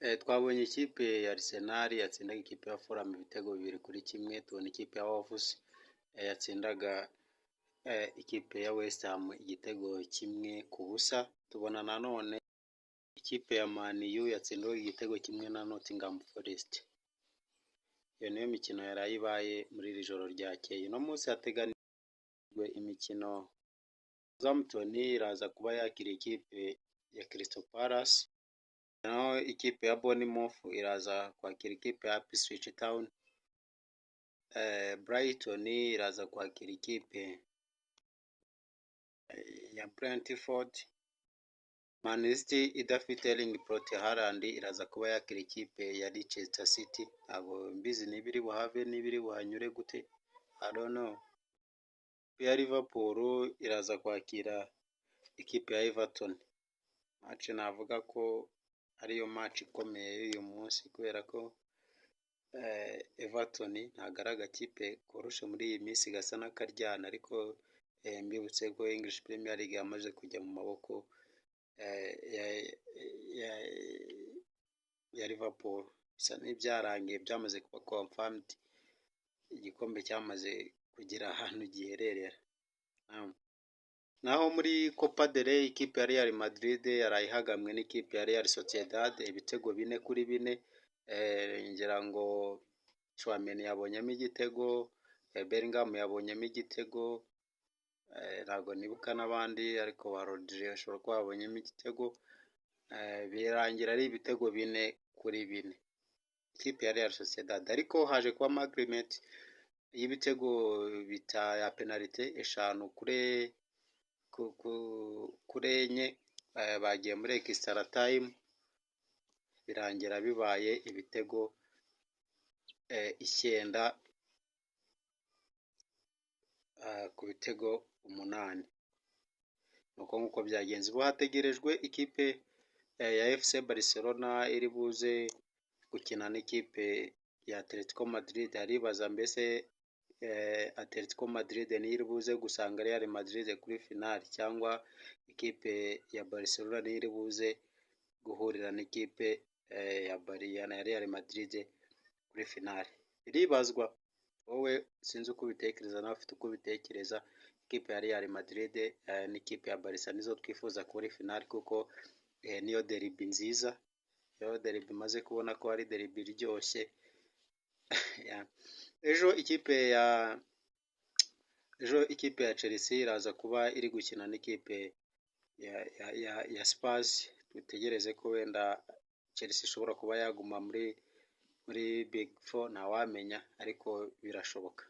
Twabonye ikipe ya Arsenal yatsindaga ikipe ya Fulham ibitego 2-1, tubona ikipe ya Wolves yatsindaga ikipe ya West Ham igitego 1-0, tubona nanone ikipe ya Man U yatsindiwe igitego 1 na Nottingham Forest. Iyo niyo mikino yaraye ibaye muri iri joro ryakeye. Uno munsi hateganijwe imikino: Southampton iraza kuba yakira ikipe ya Crystal Palace, naho ikipe ya Bournemouth iraza kwakira ikipe ya Ipswich Town, Brighton iraza kwakira ikipe ya Brentford, Man City idafite Erling Braut Haaland iraza kuba yakira ikipe ya Leicester City. Ntabwo mbizi niba iri buhave, niba iri buhanyure gute, I don't know. Ya Liverpool iraza kwakira ikipe ya Everton. Match navuga ko ariyo match ikomeye y'uyu munsi, kubera ko Everton ntabwo ari agakipe koroshe muri iyi minsi, gasa n'akaryana, ariko mbibutse ko English Premier League yamaze kujya mu maboko ya Liverpool. Bisa n'ibyarangiye, byamaze kuba confirmed, igikombe cyamaze kugira ahantu gihererera. Naho muri Copa del Rey, ikipe ya Real Madrid yaraye ihagamwe n'ikipe ya Real Sociedad ibitego 4-4. Ngira ngo Tchouameni yabonyemo igitego, Bellingham yabonyemo igitego, ntabwo nibuka n'abandi, ariko ba Rodri bashobora kuba babonyemo igitego, birangira ari ibitego 4-4 ikipe ya Real Sociedad. Ariko haje kubamo agreement y'ibitego bita ya penalite 5 kuri 4, bagiye muri extra time, birangira bibaye ibitego 9 ku bitego 8. Nuko nk'uko byagenze, ubu hategerejwe ikipe ya FC Barcelona iri buze gukina n'ikipe ya Atletico Madrid. Haribaza mbese Atletico Madrid niyo iri buze gusanga Real Madrid kuri finale, cyangwa ikipe ya Barcelona niyo iri buze guhurira n'ikipe ya Real Madrid kuri finale? Biribazwa. Wowe sinzi uko ubitekereza, nawe ufite uko ubitekereza. Ikipe ya Real Madrid n'ikipe ya Barca nizo twifuza kuri finale, kuko niyo derby nziza, niyo derby imaze kubona ko ari derby iryoshye. Ejo ikipe ya Chelsea iraza kuba iri gukina n'ikipe ya Spurs. Dutegereze ko wenda Chelsea ishobora kuba yaguma muri Big Four, ntawamenya, ariko birashoboka.